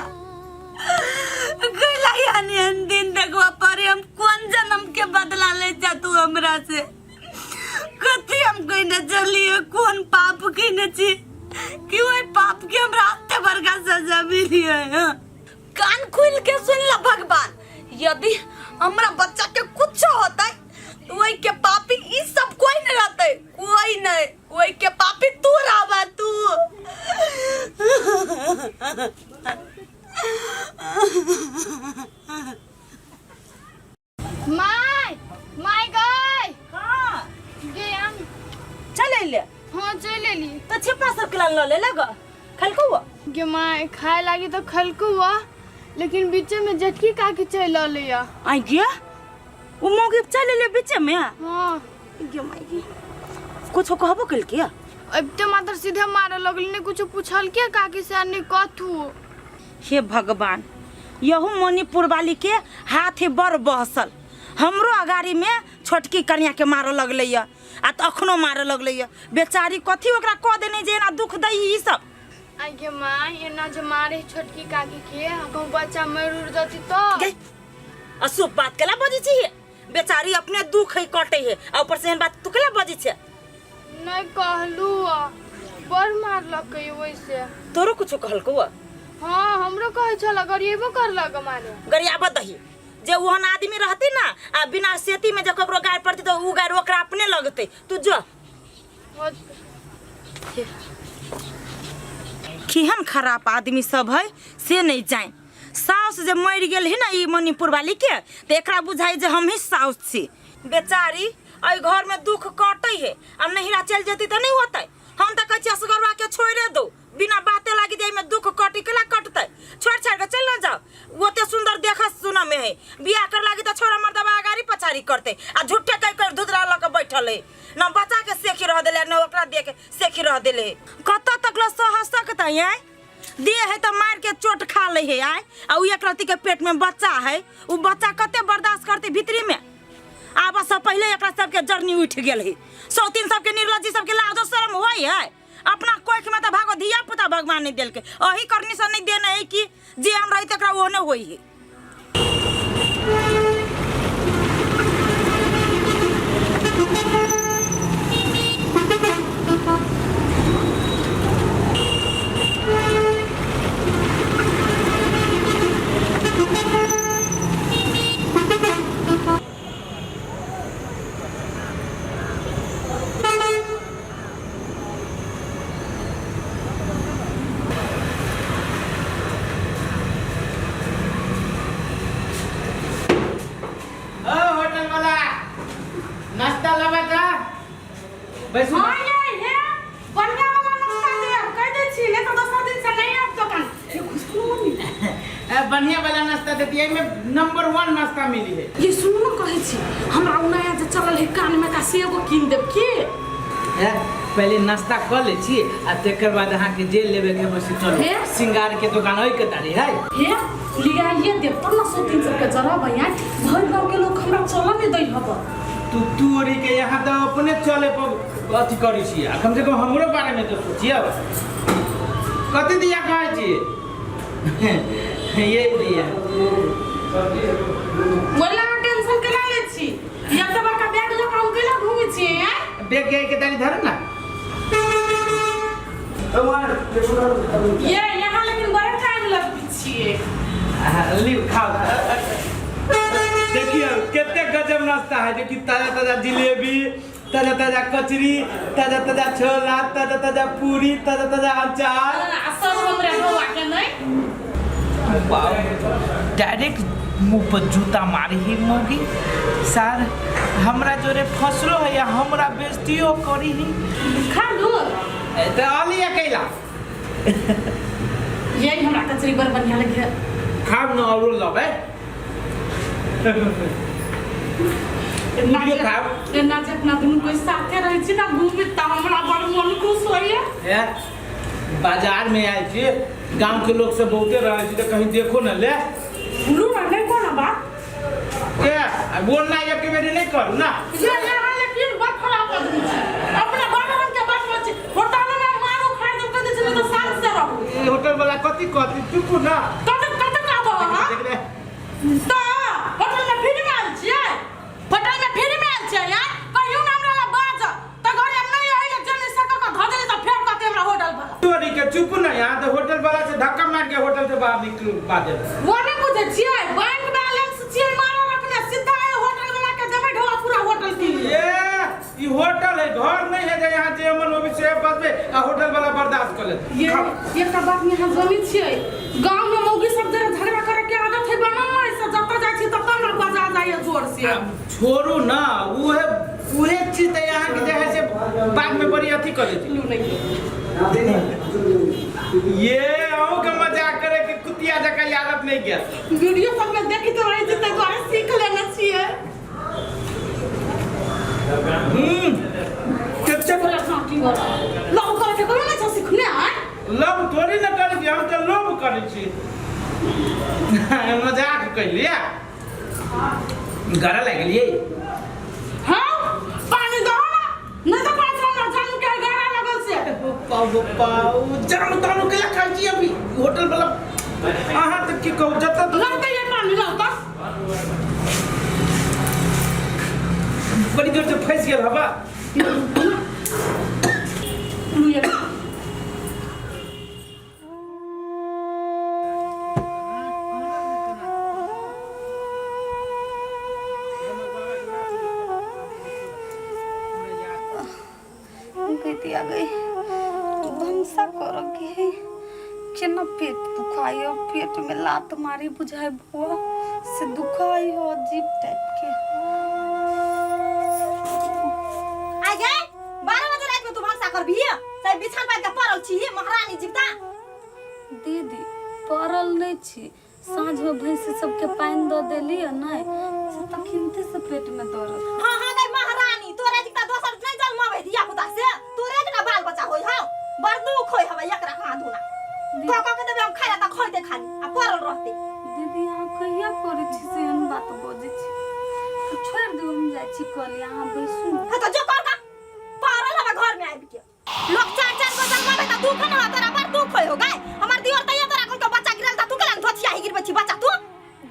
कैला यानी एहन दिन देखबा पड़े हम कोन जन्म के बदला ले जा तू हमरा से कथी हम कहने चलिए कोन पाप कहने छी कि ओहि पाप के हमरा एते बड़का सजा मिली है कान खुल के सुन ला भगवान यदि हमरा बच्चा के कुछ होता तो वही के पापी ई सब कोई नहीं रहते कोई नहीं वही के पापी तू रहबा तू माय माय गय हाँ गे हम चल अइले हाँ चल एली तऽ छिपा सब के लऽ ले लग खलकौ गे माय खाए लागी तो खलकू हुआ लेकिन बीचे में जटकी काकी चल अलै या आई गे उ मौगी चल अइले बीचे में हाँ गे माय गे कुछो कहबो केलकै अबिते मात्र सीधे मारे लगली नहीं कुछ पूछल के काकी से नहीं कथू हे भगवान यहू मणिपुर वाली के हाथ बड़ बहसल हमरो अगाड़ी में छोटकी कन्या के मारऽ लगलै यऽ आ तऽ अखनो मारऽ लगलै यऽ बेचारी कथी ओकरा कऽ देने जे एना दुख दै ई सब आई गे माँ एना जे मारे छोटकी काकी के कहूँ बच्चा मर उड़ जती तो गै अशुभ बात केला बजै छी बेचारी अपने दुख है कटे है आ ऊपर से एहन बात तू केला बजै छै नहीं कहलू बड़ मारलक वैसे तोरो कुछो कहलकौ हाँ हमरो कहै छल गरिएबो करलक मारे गरियाबत दही जे ओहन आदमी रहती ना आ बिना सेती में जे ककरो गारि पड़ती तो उ गारि ओकरा अपने लगतै तू जो केहन खराब आदमी सब है से नहीं जाए साउस जे मरि गेल है ना ई मणिपुर वाली के तऽ एकरा बुझाइ जे हमही साउस छी बेचारी एहि घर में दुख कटै है आ नहिरा चलि जेतै तऽ नहि होतै हम तऽ कहै छी असगरवा के छोड़े दो बिना बाते लागी जे एहिमे दुख कटी केला कटतै छोड़ छाड़ के चलि न जाओ ओते सुंदर देख सुनऽ में है बियाह कर लागी तऽ छोड़ा मर्दबा अगाड़ी पछाड़ी करतै आ झूठे कहि कहि धुधरा लऽ के बैठल है न बच्चा के सेखी रह देले न ओकरा देख सेखी रह देले कतऽ तक ल सह सकतै आँय देह है तऽ मार के चोट खा ले है आय आ उ एक रत्ती के पेट में बच्चा है उ बच्चा कते बर्दाश्त करते भीतरी में आब से पहले एकरा सबके जरनी उठ गेल है सौतीन सबके निर्लज्जी सबके लाजो शर्म होय है अपना कोख में तऽ भागो धिया पुता भगवान नहीं देलके अही करनी से नहीं देने है कि जे हम रही तकरा ओहने होई है ओ होटल वाला नाश्ता लावा का बैसू हाँ ये हे बढ़िया वाला नाश्ता देब कह दै छी नहीं तो दोसर दिन से नहीं आयब दोकान ये खुशबू मम्मी बढ़िया वाला नाश्ता देती है में नंबर वन नाश्ता मिली है ये सुनू ना कहै छी हमरा उ नया जे चलल है कान में का से एगो कीन देब की ए, पहले नाश्ता कऽ लै छी आ तकर बाद अहाँके जे लेबे के बस चलू हे? सिंगार के दुकान ओहि के तारी है हे लियाइए देब तब ना सौ तीन सौ के जरा भैया भर गाँव के लोग हमरा चलऽ नहीं दै हब तू तोरी के यहाँ तऽ अपने चले पर अथी करै छी आ कम से कम हमरो बारे में तो सोचियौ कथी दिया कहै छी ये दिया बोला टेंशन केना लै छी एते बड़का बैग लऽ कऽ हम केना घूमै छियै आँय बैग के तारी धर ना ये यहाँ लेकिन बड़ा टाइम लगबै छियै लिव खाओ देखियो कते गजब नाश्ता है जो कि ताजा ताजा जिलेबी ताजा ताजा कचरी ताजा ताजा छोला ताजा ताजा पूरी ताजा ताजा अचार आ सब हमरा बौआ के नहीं डायरेक्ट मुंह पर जूता मारी ही मोगी सर हमरा जोरे फसलो है या हमरा बेइज्जतियो करी ही खा लू ए, तऽ अली अकेला यही हमरा कचरी बड़ बढ़िया लगे खाब न औरो लबै एना पूरियो खाब एना जे अपना दुनू कोई साथे रहै छी ना घूमे तऽ हमरा बड़ मन खुश होइए ए, बाजार में आयल छी गांव के लोग सब बहुते रहै छी तऽ कहीं देखो न ले बोलू ना नहीं कोनो बात ए आ बोलना एक बेरी नहीं करू ना ये यहाँ लेकिन बड़ खराब आदमी छै अपना बड़ रंग के बात छै होटल में मारो खाइ दो कह दै छै नहीं तो शांत से रहू ई होटल वाला कथी कहती चुप ना कत कत कहबो तऽ होटल में फ्री में आयल छियै होटल में फ्री में आयल छियै यार कहियो ना हमरा ला बाज तऽ घरे हम नहीं आइले जन सक के धऽ देली तऽ फेर कहते हमरा होटल वाला तोरी के चुप ना यहाँ तो होटल वाला से धक्का मार के होटल से बाहर निकलवा दे वो नहीं बुझै छियै बैंक बैलेंस छियै मारल अपने सीधा ए होटल वाला के देबै ढोआ पूरा होटल के लिए ये ई होटल है घर नहीं है जे यहाँ जे मन होबे से बसबे आ होटल वाला बर्दाश्त कर ले ये एकटा बात यहाँ जनी छियै गांव में मौगी सब जरा झगड़ा करे के आदत है बनल नहीं से जतऽ जाइ छी ततऽ हमरा बजा जाइए जोर से छोड़ू ना उहे उहे चीज तऽ यहाँ के जे है से बाद में बड़ी अथी कर देती लू नहीं ये अहूँ के मजाक करे के कुतिया जका आदत नहीं गया वीडियो सब में देखित रहै छी ताहि दुआरे सीख लेने छियै हम्म कच्चा बोला काटी वाला लव करे के कोनो नहीं छै सीखने आय लव थोड़ी ना करै छी हम तऽ लोभ करै छी मजाक कैलियै गरा लागि गेलियै हाँ पानी दहो ना नहीं तो पाँच हमरा जानू के गारा लगल से पाऊ पाऊ जानू तानू के खाइ छी अभी होटल वाला अहाँ तऽ की कहू जतऽ लगतै ये पानी लगता बड़ी जोर से फंसि गेल हवा लू ये गई आ गई भनसा कर के है केना पेट दुखाई हो पेट में लात मारी बुझाए बुआ से दुखाई हो अजीब टाइप के आ गए 12 बजे रात में तू भनसा करबी चाहे बिछान पर के पड़ल छी महारानी जीवता दीदी पड़ल नहीं छी साँझ में भैंसी सबके पानि दऽ देली नहि से तखनते से पेट में दर्द। हाँ हाँ गई महारानी तोरे जितना दोसर नहीं जन्मावे धिया पुता से तोरे जितना बाल बच्चा होई हौ बड़ दुख होई हवे एकरा कहाँ धुना कह कह के देबे हम खाए त खइते खाली आ पड़ल रहते। दीदी अहाँ कहिया करै छी से एहन बात बजै छी छोड़ि दियौ हम जाइ छी कल अहाँ बैसू। हाँ तो जो कर का पड़ल हवे घर में आबि के लोग चार चार गो जन्मावे त दुख न हो तोरा बड़ दुख होई हो गए हमर दियोर तैया तोरा कोन के बच्चा गिरल त तू केला धोथिया ही गिरबै छी बच्चा तू।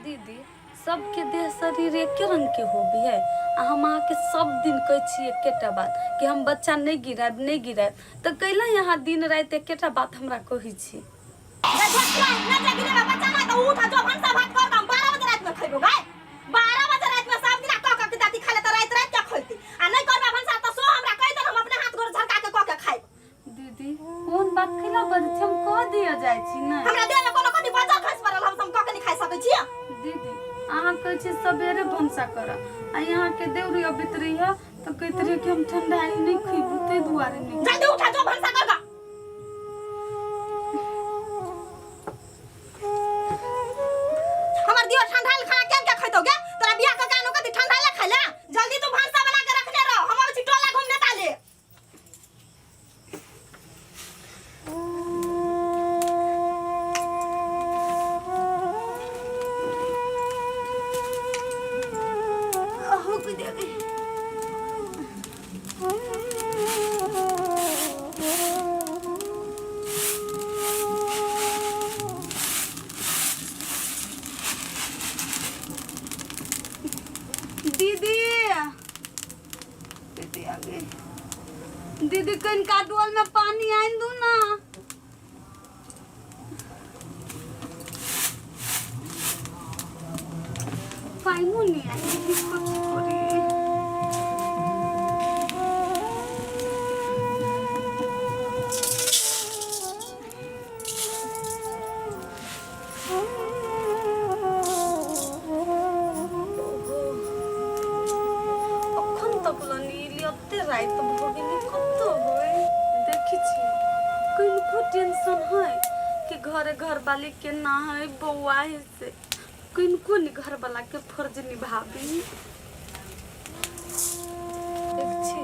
दीदी सबके देह शरीर एके रंग के होबी है आ हम अहाँके सब दिन कहै छी एकेटा बात कि हम बच्चा नहीं गिरायब नहीं गिरायब तऽ कैला यहाँ दिन राति एकेटा बात हमरा कहै छी। रे धोथिया न जे गिरेबा बच्चा ना त उठ जो भनसा भात कर हम 12 बजे रात में खइबो गए 12 बजे रात में सब दिना कह कह के दादी खा ले त रात रात के खइती आ नहीं करबा भनसा त सो हमरा कहि दे हम अपने हाथ गोर झरका के कह के खाइब। दीदी कोन बात कैला बजै छी हम कह दिया जाइ छी ने हमरा देह में कोनो कथी बचल खसि पड़ल हम सब कह के नहीं खाइ सकै छी। दीदी अहाँ कहै छी सबेरे भनसा कर आ यहाँ के देउरी अबैत रहिए तऽ कहैत रहिए कि हम ठंडाई नहीं खइबू ताहि दुआरे नहीं। जल्दी उठा जो भनसा कर गा। हमर दियो ठंडा खाना केन के खइतो गे तोरा बियाह के कानो कथी ठंडा ले खाइला जल्दी तू भनसा बना के रखने रह हम अबै छी टोला घूमने ताले। दीदी दीदी आ गई दीदी कनिका डोल में पानी आनि दू ना। पानिओ नहीं आई दीदी कथी करी। अखन तक लनी एते राति भऽ गेलै कतऽ होय देखै छी कनिको टेंशन है कि घरे घर वाली केना है बौआ है से कनिको नहीं घर वाला के फर्ज निभाबी। देख छी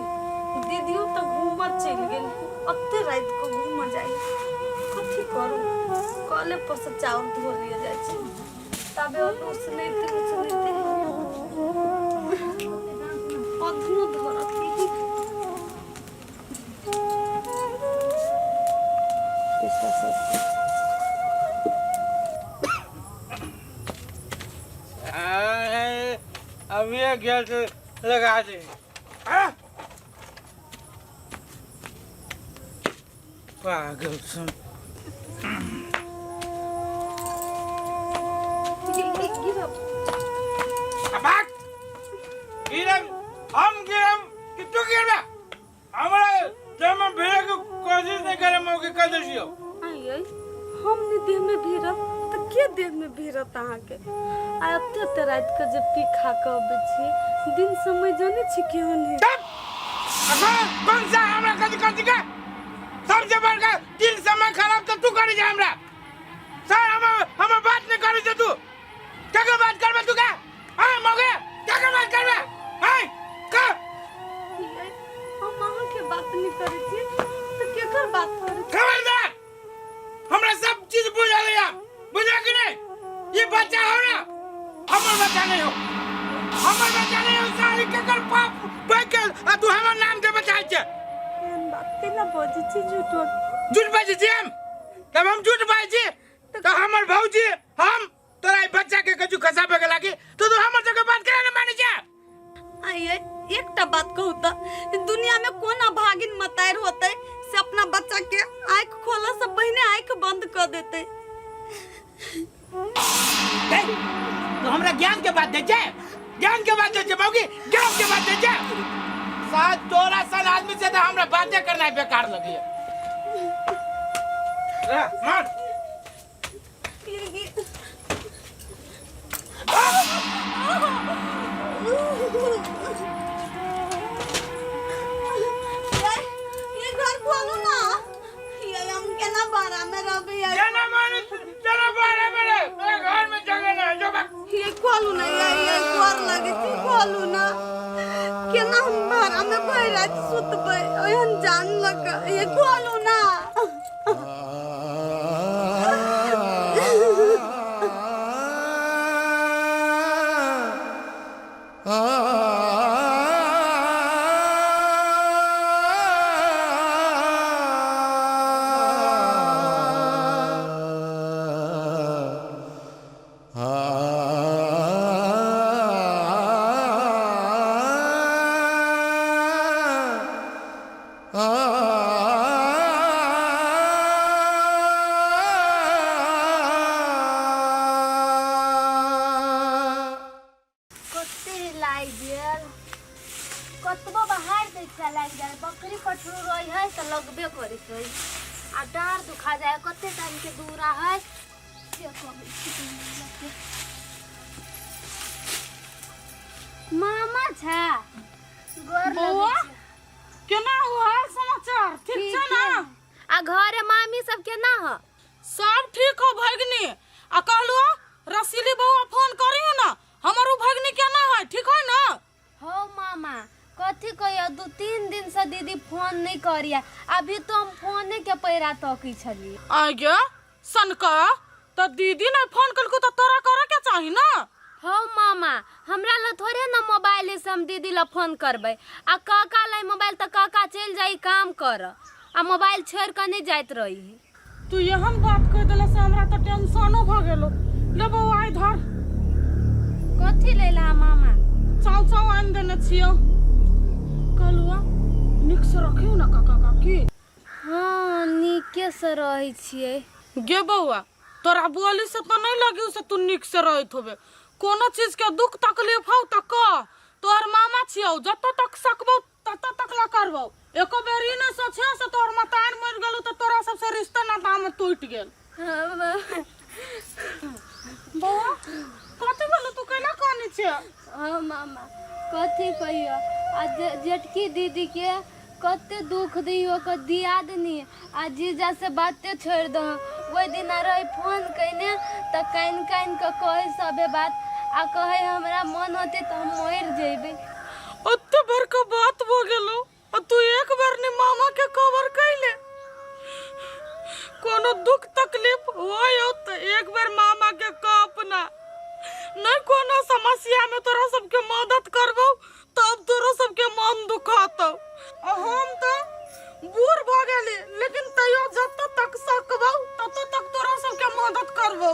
दीदियो तऽ घूमऽ चलि गेल एते राति कऽ घूमऽ जाइ कथी करू कले पर से चाउर धो लिअ जाइ छी तबे ओतऽ उसनैते उसनैते अधनो धरत। के गेल से लगा दे। आ? पागल सन। भाग, गिरम हम गिरम कि तू गिरबे? हमरा देह में भिड़े के कोशिश नहीं करे मौके कर दियो। आइए, हम नहीं देह में भिड़ब तऽ के देह में भिड़त अहाँके? आ एते एते राति के जे पी खा कऽ अबै छी, दिन समय जानै छी केहन है। चुप! अखन कौन सा हमरा कथी कथी के सबसे बड़का दिन समय खराब तो तू करी जा हमरा सर। हम हम बात नहीं करी से तू क्या बात करबे? तू का हां मौके क्या बात करबे? हां का ये, हम अहाँके बात नहीं करै छी तऽ केकर बात करै छी? खबरदार, हमरा सब चीज बुझल है, बुझा कि नहीं? ये बच्चा हो ना, हमर बच्चा नहीं हो, हमर बच्चा नहीं हो। सारी केकर पाप बैकल आ तू हमर नाम के बचाइ छे? एहन बात केना बजै छी झूठो? झूठ बाजै छी हम? तब हम झूठ बाजै छी तो हमर भौजी हम तोरा ई बच्चा के कछु खसाबे के लागी तो तू हमर सबके बात केना नहीं मानै छे? आइए, एकटा बात कहू तऽ दुनिया में कोन अभागिन मतारि होतै से अपना बच्चा के आँखि खोलऽ से पहिने आँखि बंद कऽ देतै? ए, तो हमरा ज्ञान के बात दे छे, ज्ञान के बात दे छे बाबूजी, ज्ञान के बात दे छे। साथ तोरा सन आदमी से तो हमरा बातें करना बेकार लगी है। मार। ये घर खोलू ना, ये हम केना भाड़ा में रहबै यार? जना माने जना बारे में रे, मेरे घर में जगह ना है, जो बा- ये खोलू ना, ये घर लगे छी, खोलू ना। केना हम भाड़ा में भरि राति सुतबै ओहन जान लग? ये खोलू ना। कते लागि गेल, कतबो बाहर दै छै लागि जाइ। बकरी पठरू रही है तऽ लगबे करै छै आ डाँड़ दुखा जाइ है। कते टाइम के दूरा है से कहै छी दुनिया के। मामा छा गोर लगै बौआ, छी। केना हो हाल समाचार? ठीक छै ना? आ घरे मामी सब केना ह? सब ठीक हो भगनी। आ कहलु रसीली बौआ फोन करी ना, हमर उ भगनी केना है, ठीक है ना? हो मामा, कथी कहियो, 2-3 दिन से दीदी फोन नहीं करिया। अभी तो हम फोने के पैरा तकी छली। आ गे सनका, त दीदी ने फोन कलकू त तोरा करे के चाही ना। हो मामा, हमरा ल थोड़े ना मोबाइल से हम दीदी ल फोन करबै। आ काका लै मोबाइल त काका चलि जाई काम कर आ मोबाइल छोड़ के नहीं जाइत रही। तू एहन बात कह देला से हमरा त टेंशनो भ गेलो। ले बौआ इधर। कथी लेला मामा? चाव चाव आनि देने छियो। कहलुआ नीक से रखियो ना काका काकी। हाँ, नीके से रहै छियै। गे बौआ, तोरा बोली से तो नहीं लगी से तू नीक से रहत होबे। कोनो चीज के दुख तकलीफ हौ त कह, तोहर मामा छियौ, जतऽ तक सकबौ ततऽ तक ला करबौ। एको बेर ई नहीं सोचे से तोहर मतान मरि गेलौ त तोरा सबसे रिश्ता नाता हमर टूटि गेल। बौआ, कथी भेलौ? तू केना कानै छै? हाँ मामा, कथी कहियो, आ जेठकी दीदी के कते दुख दियो ओकर दियादनी आ जीजा से बाते छोड़ि दहो। ओहि दिना रही फोन कयने तऽ कानि कानि कऽ कहै सबे बात आ कहै हमरा मन होतै तऽ हम मरि जेबै। ओते बड़का बात भऽ गेलौ आ तू एक बार ने मामा के कवर कैले? कोनो दुख तकलीफ होय तऽ एक बार मामा के कह अपना। नहीं कोनो समस्या में तोरा सबके मदद करबौ तब तोरो सबके मन दुखातौ। आ हम तऽ बूढ़ भऽ गेली, लेकिन तैयो जतऽ तक सकबौ ततऽ तक तोरा सबके मदद करबौ।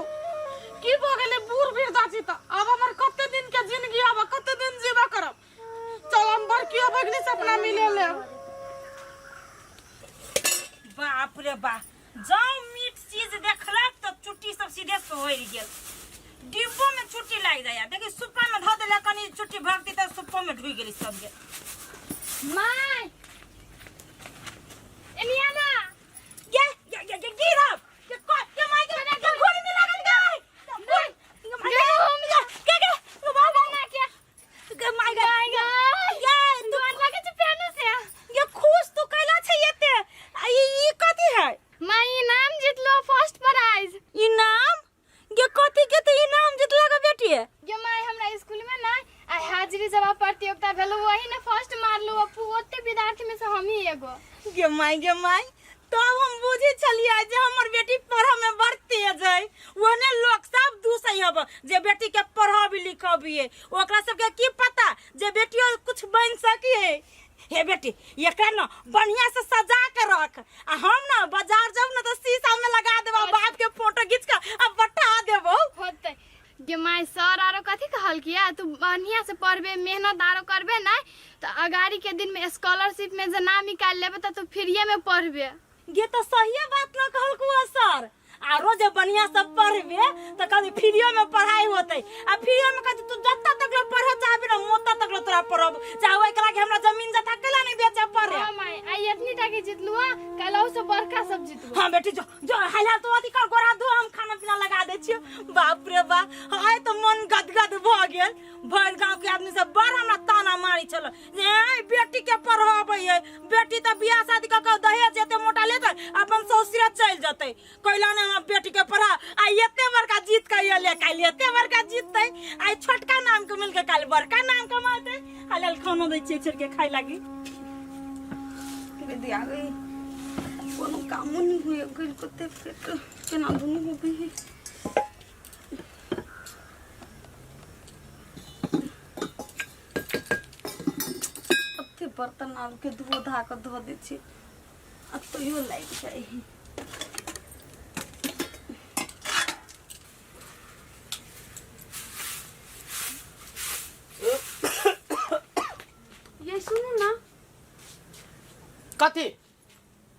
की भऽ गेलै बूढ़ वृद्धा छी तऽ? आब हमर कते दिन के जिंदगी, आब कते दिन जीबे करबै? बाप रे बा जाउ मीठ चीज देखलक तऽ चुट्टी सब सीधे सोहरि गेल डिब्बो में चुट्टी लागि जाइया देखी सुप्पा में धऽ देलक कनी चुट्टी भगती तऽ सुप्पो में ढुकि गेली सब गेल माय एनिया ना गे गे गे गे गिरब गे को गे माय गे गे घोड़ी में लागल गे गे घूम जा गे गे गे बाबा ना क्या गे माय गे गे गे तू डर लगे छै फेनो से गे खुश तू कैला छै एते आ ई ई कथी है माय इनाम जीतलो फर्स्ट प्राइज इनाम गे कथी के ते इनाम जितलक बेटी गे माय हमरा स्कूल में ना आइ हाजिरी जवाब प्रतियोगिता भेलो वही ने फर्स्ट मारलू ओते विद्यार्थी में से हम ही एगो गे माय गे माय तब हम बुझै छलियै जे हमर बेटी पढ़ऽ में बड़ तेज है ओहने लोक सब दूसै हब जे बेटी के पढ़बी लिखबियै ओकरा सबके की पता जे बेटियो कुछ बनि सकिए हे बेटी एकरा न बढ़िया से सजा के रख आ हम न बाजार जाब न तो शीशा में लगा देबो बाप के फोटो खींच के आ बटा देबो होतै गे my sir आरो कथी कहलकिया तू बढ़िया से पढ़बे मेहनत आरो करबे ना तो अगाड़ी के दिन में स्कॉलरशिप में जे नाम निकाल लेबे तो तू फ्रीये में पढ़बे गे तो सहिए बात न कहलकू सर आरो जे बढ़िया से पढ़बे तो कभी फ्रीयो में पढ़ाई होते आ फ्रीयो में कथी तू जत्ता तक ले पढ़े चाहबे ना मोता तक ले तोरा पढ़ब चाहे ओइ के लागे हमरा जमीन जथा केला नहीं बेचे पड़े हाँ माय I एतनी टा के जितलुआ कल से बड़का सब जितबो हाँ बेटी जो जो हाल हाल तो अथी कर गोरा धो हम खाना पीना लगा दै छियो बाप रे बा आइ तो मन गदगद भऽ गेल भरि गांव के आदमी सब बड़ हमरा ताना मारी छल जे ऐ बेटी के पढ़ाबै है बेटी तऽ बियाह शादी कऽ के दहेज एते मोटा लेतै अपन ससुरे चलि जेतै कैला ने हमरा बेटी के पढ़ा आ एते बड़का जीत के एले काल्हि एते बड़का जीततै आइ छोटका नाम के मिलके काल्हि बड़का नाम कमातै हाल हाल खानो दै छियै छोड़ि के खाय लागी विद्या गई कोनो कामो नहीं हुए गई कते पेट केना दुनू होबे है कते बर्तन आब के धो धा के धो दै छी आ तैयो लागि जाइ है ये सुनू ना कथी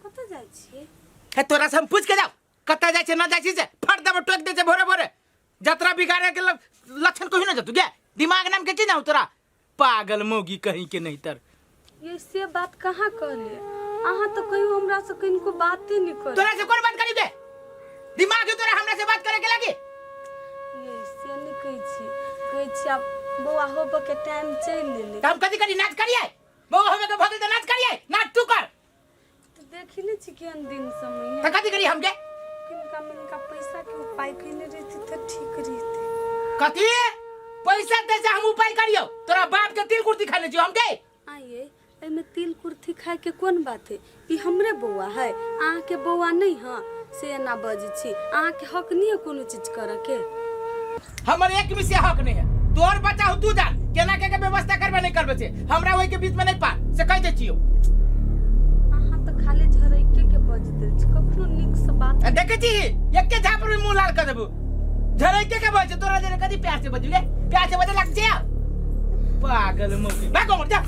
कतऽ जाइ छियै हे तोरा से हम पूछ के जाओ कतऽ जाइ छै न जाइ छै से फट देबो टोक दै छै भोरे भोरे जतरा बिगाड़े के लक्षण कहियो ना जतु गे दिमाग नाम के चीज ना हो तोरा पागल मौगी कहीं के नहीं तर ये से बात कहाँ कहलियै अहाँ तऽ कहियो हमरा से किनको बाते नहि करै तोरा से कोन बात करी बे दिमाग है तोरा हमरा से बात करे के लागी ये से नहि कहै छी कहै छी आब बौआ होबऽ के टाइम चलि एलै त हम कथी करी नाच करिए बौआ होबे के भगल त नाच करिए नाच तू कर तऽ देखी नहि छी केहन दिन समय त कथी करी हमके किनका मिनका पैसा के उपाय कयने रहिती तऽ ठीक रहिते कथी पैसा दे से हम उपाय करियो तोरा बाप के तिल कुर्ती खाने छियो हमके आइए एहिमे तिल कुर्थी खायके कोन बात है ई हमरे बौआ है अहाँके बौआ नहीं है से एना बजै छी अहाँके हक नहीं है कोनो चीज करऽ के हमर एक भी से हक नहीं है तोहर बच्चा हो तू जान केना के के व्यवस्था करबे नहीं करबे से हमरा ओहि के बीच में नहीं पार से कह दे छियो अहाँ तऽ खाली झरैके के बज दै छी कखनो नीक से बात आ देखे छी एके झापर में मुंह लाल कर देबू झरैके के बजे तोरा जरे कदी प्यार से बजू रे प्यार से बजे लग जा पागल मौकी भागो मर जा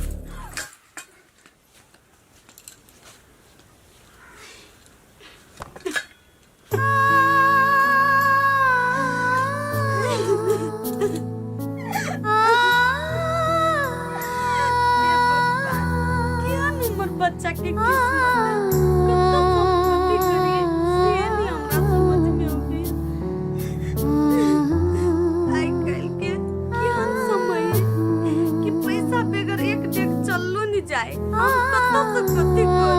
केहन हमर बच्चा के किस्मत कतऽ संपत्ति करिए से नहीं हमरा समझ में अबै आइ काल्हि के केहन समय है कि पैसा बगैर एक डेग चललो नहीं जाए हम कतऽ से कथी करू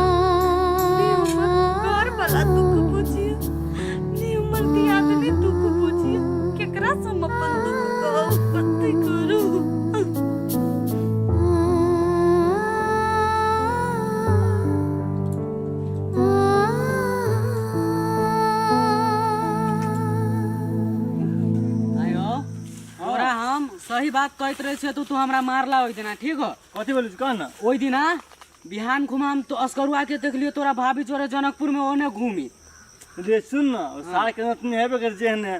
ने हमर घर वाला दुख बुझिए ने हमर दियादनी दुख बुझिए केकरा से हम अपन दुख कहू कथी करू आयो तोरा हम सही बात कहैत रहे छियै तो तू हमरा मारला ओहि दिना ठीक हो कथी बोलै छी कह न ओहि दिना बिहान घुमा हम तो असगरुआ के देखलियो तोरा भाभी जोरे जनकपुर में ओने घूमी रे सुन न ओ सार के नतनी हेबे कर जेहन है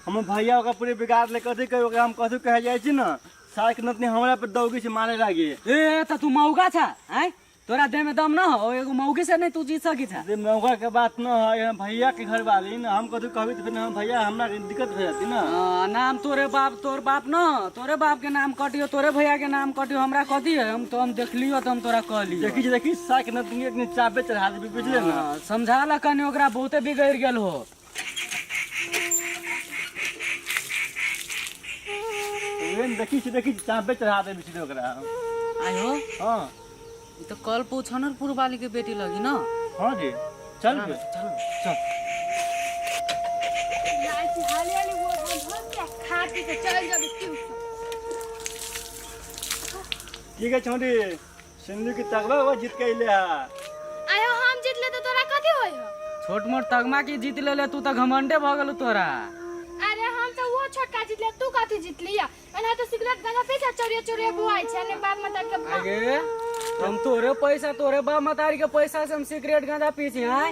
हमर भैया ओकरा पूरे बिगाड़ ले कथी कहे ओकरा हम कथी कहे जाइ छी न सार के नतनी हमरा पर दौगी छै मारे लागे ए त तू मौगा छा आय तोरा देह में दम न हो एगो मौगी से नहीं तू जीत सकी छा। दे मौका के बात न है, यहाँ भैया के घर वाली न हम कथू कहबी तो फिर हम भैया हमरा के दिक्कत हो जाती ना। हाँ, नाम तोरे बाप, तोर बाप न, तोरे बाप के नाम कटियो, तोरे भैया के नाम कटियो, हमरा कथी है? हम तो हम देखलियो तो हम तोरा कहलियो। देखी देखी साक न तुम एक चापे चढ़ा देबी, बुझले ना। हाँ, समझा ला कनी ओकरा, बहुते बिगड़ गेल हो। उहे देखी छी, देखी छी, चापे चढ़ा देबी छी ओकरा। आयो। हाँ। ई तो कल पूछनरपुर वाली के बेटी लगी ना। हाँ जी, चल बे। चल। चल। जाइ छी हाली हाली वो धन के खा पी के चल जब ट्यूशन। ठीक है छोटी, सिंधु की तगड़ा हुआ जीत के अइले है। आयो हम जीत ले तो तोरा कथी होय हो? छोट मोट तगमा की जीत ले ले तू तो घमंडे भ गेलू तोरा। अरे हम तो वो छोटका जीत ले, तू कथी जीत लिया? एना तो सिगरेट गांजा पी के चोरिया चोरिया बुआई छै ने बाप मतारी के बाप। आगे हम तोरे पैसा, तोरे बाप मतारी के पैसा से हम सिगरेट गांजा पी छी। आय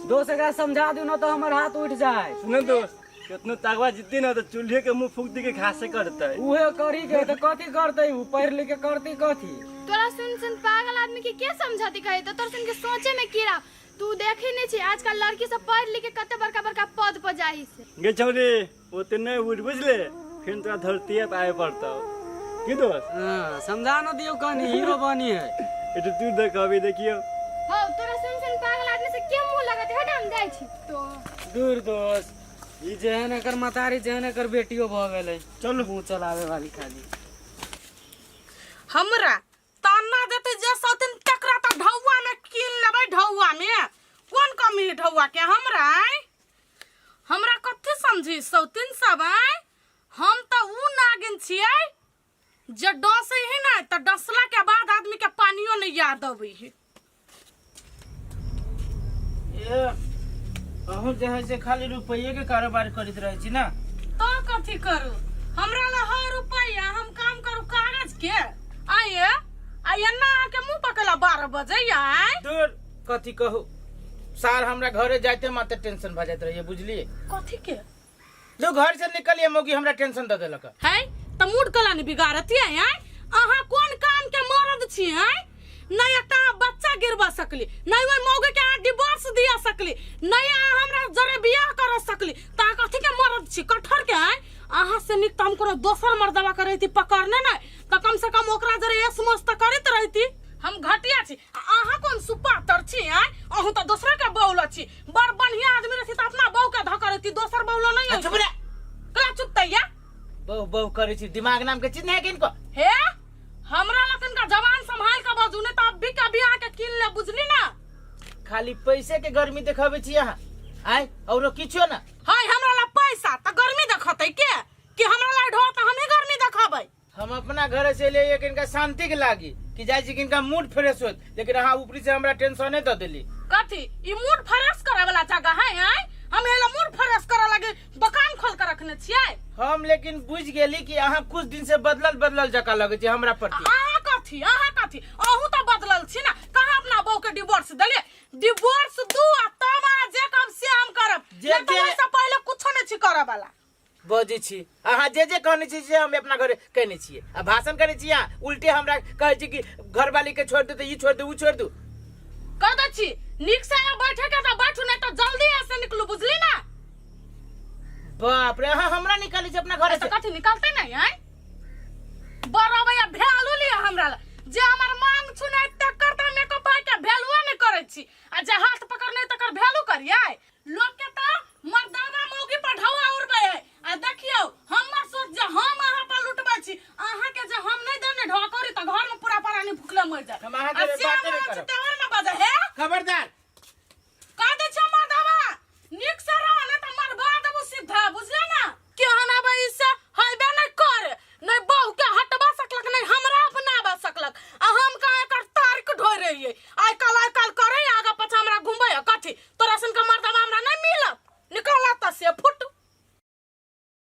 दोस्त एकरा समझा दू ना तो हमर हाथ उठ जाए। सुन दोस्त, कितनो तगवा जीती ना तो चूल्हे के मुंह फूक दी के घासे करते। उहे करी के तो कथी करते, उ पढ़ लिख के करती कथी? तोरा सुन सुन पागल आदमी के के समझाती कहे तो तोर सुन के सोचे में कीड़ा। तू देखे नहीं छी आजकल लड़की सब पढ़ लिख के कते बड़का बड़का पद पर जाही से। गे छौरी ओते नहीं उठ बुझले, फिर तोरा धरती पे आए पड़तो। की दोस्त? हां, समझा न दियो कनी हीरो बनी है। एते तू देख अभी देखियो। हां, तोरा सुन सुन पागल आदमी से के मुंह लगत हट हम जाय छी तो। दूर दोस्त, ई जेहन एकर मतारी जेहन एकर बेटियो भ गेलै। चल मुंह चलावे वाली खाली। हमरा ताना देते जे सौतिन तकरा त ढौआ में कीन लेबै। ढौआ में कोन कमी है ढौआ के? हमरा आय हमरा कथी समझी सौतिन सब आय? हम त उ नागिन छियै जे डसै है ना त डसला के बाद आदमी के पानियो नहीं याद अबै है। ए अहूँ जे है से खाली रुपये के कारोबार करैत रहै छी ना। तो कथी करू, हमरा ला है रुपया, हम काम करू कागज के। आये आ एन्ना अहाँके मुंह पकला 12 बजे आय। दूर कथी कहू सार, हमरा घरे जाइते मात्र टेंशन भऽ जाइत रहैया, बुझलिए? कथी के? जो घर से निकलिए मौगी हमरा टेंशन दऽ देलक। है त मूड कला नहीं बिगाड़ती है आय? अहाँ कोन काम के मरद छी आय? नहीं एकटा बच्चा गिरवा सकली, नहीं ओहि मौगी के अहाँ डिवोर्स दिया सकली, नहीं अहाँ हमरा जरे बियाह कर सकली, त अहाँ कथी के मरद छी कठर के आय? अहाँ से नीक त हम कोनो दोसर मर्दवा के रहिती पकड़ने नहीं त कम से कम ओकरा जरे ऐश मौज त करैत रहिती। हम घटिया छी आ अहाँ कोन सुपातर छी आय? अहूँ त दोसरा के बौल छी। बड़ बढ़िया आदमी रहती त अपना बहू के धक रहती, दोसर बौल नहीं चुप रे। कला चुप तैया बहु बहु करै छी, दिमाग नाम के चीज नहीं है किनको। हे हमरा लखन का जवान संभाल के बाजू नहीं तो अब भी कभी आके कीन ले, बुझली ना? खाली पैसे के गर्मी देखाबै छी अहाँ आय, औरो किछो ना। हाय हमरा ला पैसा त गर्मी देखतै के कि हमरा ला ढो त हमें गर्मी देखाबै। हम अपना घर से ले एक इनका शांति के लागी कि जाय छी कि इनका मूड फ्रेश होत, लेकिन अहाँ ऊपरी से हमरा टेंशने द देली। कथी ई मूड फ्रेश करे वाला जगह है आय? हम एला मूड फ्रेश करे लागी दुकान खोल के रखने छियै। हम लेकिन बुझ गेली कि अहाँ कुछ दिन से बदलल बदलल जका लगै छी हमरा प्रति। अहाँ कथी, अहाँ कथी, अहूँ तो बदलल छी ना। कहाँ अपना बहू के डिवोर्स देलियै? डिवोर्स दू आ तब अहाँ जे कहब से हम करब, जे नहीं तो जे ओहिसँ पहिले कुछो नहीं छी करऽ वाला। बजै छी अहाँ जे जे कहने छी से हम अपना घरे कहने छियै, आ भाषण करै छी अहाँ उल्टे हमरा कहै छी कि घरवाली के छोड़ दू तऽ ई छोड़ दू ऊ छोड़ दू। कह दै छी नीक से यहाँ बैठे के तऽ बैठू, नहीं तो जल्दी यहाँ से निकलू, बुझली ना? बाप रे, अहाँ हमरा निकालै छी अपना घरे तऽ से? कथी निकालते नहीं आय? बड़ अबैया भेलू लिअ हमरा लए, जे हमर मांग छुने तकर तऽ हम एको पाइ के भेलुए नहि करै छी, आ जे हाथ पकड़ने तकर भेलू करियै? लोग के तऽ मर्दाना मौगी पर ढौआ उड़बै है, आ देखियौ हमर सोच जे हम अहाँ पर लुटबै छी, अहाँ के जे हम नहि देने ढौआ करी तऽ घर में पूरा परानी भुखले मरि जायत। हम अहाँ के आ से बाते नहि हम करब। तेहर में बजै हे। खबरदार। कह दै छियौ मर्दावा, नीक से रह नहि तऽ मरबा देबौ सीधा, बुझले ना? केहन आबै ई से हेबे नहि करे, नहि बहू के हटबा सकलक, नहि हमरा अपनाबा सकलक, आ हम कहाँ एकर तारक ढोइ रहियै। आइ काल्हि आइ काल्हि